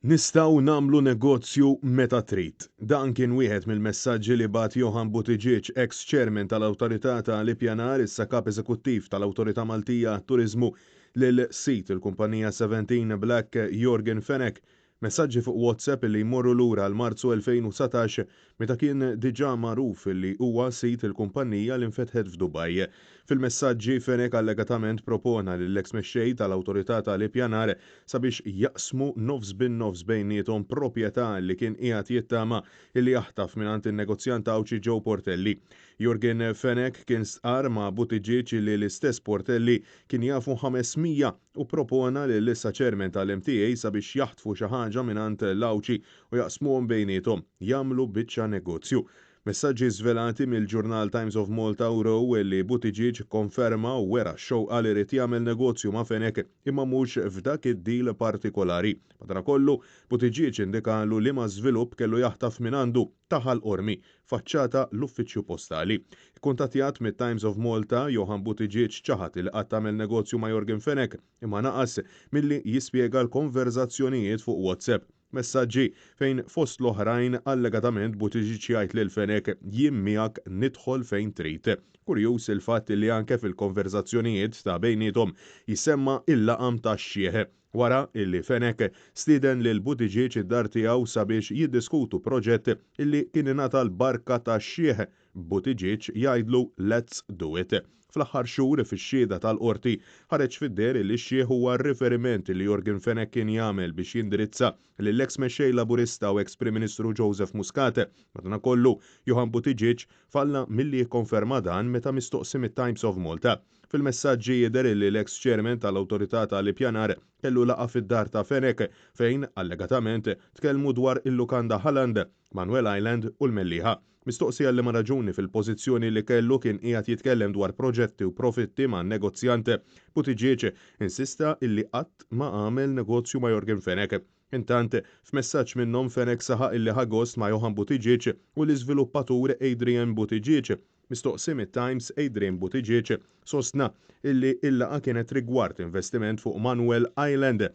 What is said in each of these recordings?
Nistgħu nagħmlu negozju meta trid. Dan kien wieħed mill-messaġġi li bagħat Johann Buttigieg, eks Chairman tal-Awtorità ta' l-Ippjanar, issa Kap Eżekuttiv tal-Awtorità Maltija għat-Turiżmu, lil sid il-kumpanija Seventeen Black, Yorgen Fenech. Messaġġi fuq WhatsApp li jmorru lura għal Marzu 2019, meta kien diġà magħruf li huwa sid il-kumpanija li nfetħet f'Dubaj. Fil-messaġġi, Fenech allegatament propona lill-eks mexxej tal-Awtorità tal-Ippjanar sabiex jaqsmu nofs bin-nofs bejniethom proprjetà li kien qiegħed jittama li jaħtaf mingħand in-negozjant Għawdxi Joe Portelli. Yorgen Fenech kien stqarr ma' Buttigieg li l-istess Portelli kien jafu 500 u ppropona lill-issa Chairman tal-MTA sabiex jaħtfu xi ħaġa mingħand l-Għawdxi u jaqsmuhom bejniethom, jagħmlu biċċa negozju. Messaġġi żvelati mill-ġurnal Times of Malta wrew li Buttigieg ikkonferma u wera x-xewqa li ried jagħmel negozju ma' Fenech imma mhux f'dak id-deal partikolari. Madanakollu, Buttigieg indikalu liema żvilupp kellu jaħtaf mingħandu, ta' Ħal Qormi, faċċata l-uffiċċju postali. Ikkuntattjat mit-Times of Malta, Johann Buttigieg ċaħad li qatt għamel negozju ma' Yorgen Fenech imma naqas milli jispjega l-konverżazzjonijiet fuq WhatsApp. Messaġġi fejn fost l-oħrajn allegatament Buttigieg jgħid lil Fenech jien miegħek nidħol fejn trid. Kurjuż il-fatt li anke fil-konverżazzjonijiet ta' bejniethom jissemma il-laqam tax-xiħ. Wara illi Fenech stieden lil Buttigieg id-dar tiegħu sabiex jiddiskutu proġett illi kien ingħata l-barka tax-xiħ, Buttigieg jgħidlu let's do it. Fl-aħħar xhur fix-xhieda tal-Qorti ħareġ fid-deher li x-xiħ huwa r-riferiment li Yorgen Fenech kien jagħmel biex jindirizza lill-eks Mexxej Laburista u eks Prim Ministru Joseph Muscat. Madanakollu, Johann Buttigieg falla milli jikkonferma dan meta mistoqsi mit-Times of Malta. Fil-messaġġi jidher li l-eks Chairman tal-Awtorità tal-Ippjanar kellu laqgħa fid-dar ta' Fenech fejn, allegatament, tkellmu dwar il-lukanda Halland, Manuel Island u l-Mellieħa. Mistoqsi għal liema raġuni fil-pożizzjoni li kellu kien qiegħed jitkellem dwar proġetti u profitti ma' negozjant, Buttigieg insista illi qatt ma għamel negozju ma' Yorgen Fenech. Intant, f'messaġġ minnhom Fenech saħaq illi ħa gost ma' Johann Buttigieg u l-iżviluppatur Adrian Buttigieg. Mistoqsi mit-Times, Adrian Buttigieg sostna illi l-laqgħa kienet rigward investiment fuq Manuel Island,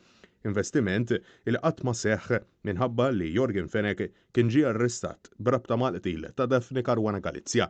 investiment illi qatt ma seħħ minħabba li Yorgen Fenech kien ġie arrestat b'rabta mal-qtil ta' Daphne Caruana Galizia.